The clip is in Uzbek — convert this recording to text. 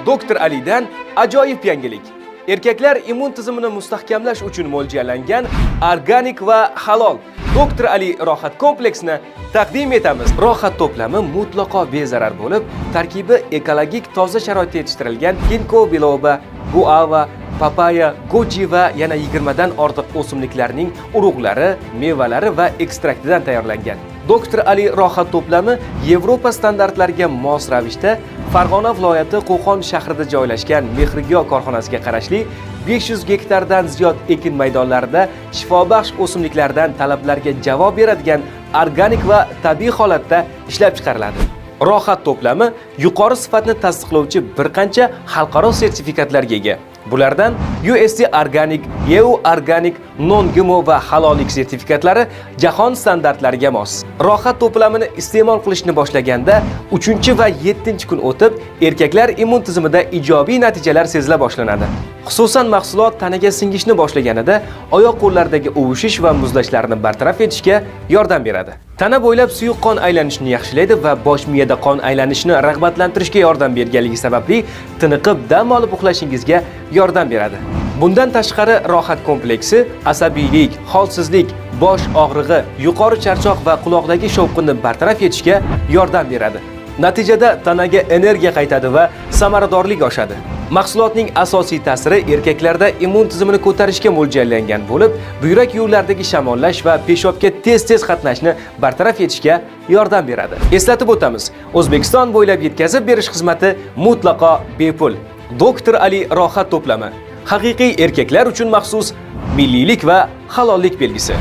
Doktor Alidan ajoyib yangilik. Erkaklar immun tizimini mustahkamlash uchun mo'ljallangan organik va halol Doktor Ali Rohat kompleksini taqdim etamiz. Rohat to'plami mutlaqo bezarar bo'lib, tarkibi ekologik toza sharoitda yetishtirilgan ginkgo biloba, guava, papaya, goji va yana 20 dan ortiq o'simliklarning urug'lari, mevalari va ekstraktidan tayyorlangan. Doktor Ali Rohat to'plami Yevropa standartlariga mos ravishda Farg'ona viloyati Qo'qon shahrida joylashgan Mehrigyo korxonasiga qarashli 500 gektardan ziyod ekin maydonlarida shifobaxsh o'simliklardan talablarga javob beradigan organik va tabiiy holatda ishlab chiqariladi. Rohat to'plami yuqori sifatni tasdiqlovchi bir qancha xalqaro sertifikatlarga ega. Bulardan USD Organic, EU Organic, Non-GMO va halollik sertifikatlari jahon standartlariga mos. Rohat to'plamini iste'mol qilishni boshlaganda 3 va 7 kun o'tib, erkaklar immun tizimida ijobiy natijalar sezila boshlanadi. Xususan, mahsulot tanaga singishni boshlaganida oyoq qo'llardagi uvishish va muzlashlarni bartaraf etishga yordam beradi. Tana bo'ylab suyuq qon aylanishini yaxshilaydi va bosh miyada qon aylanishini rag'batlantirishga yordam berganligi sababli tiniqib dam olib uxlashingizga yordam beradi. Bundan tashqari, Rohat kompleksi asabiylik, holsizlik, bosh og'rig'i, yuqori charchoq va quloqdagi shovqinni bartaraf etishga yordam beradi. Natijada tanaga energiya qaytadi va samaradorlik oshadi. Mahsulotning asosiy ta'siri erkaklarda immun tizimini ko'tarishga mo'ljallangan bo'lib, buyrak yo'llaridagi shamollash va peshobga tez-tez qatnashni bartaraf etishga yordam beradi. Eslatib o'tamiz, O'zbekiston bo'ylab yetkazib berish xizmati mutlaqo bepul. Doktor Ali Rohat to'plami haqiqiy erkaklar uchun maxsus milliylik va halollik belgisi.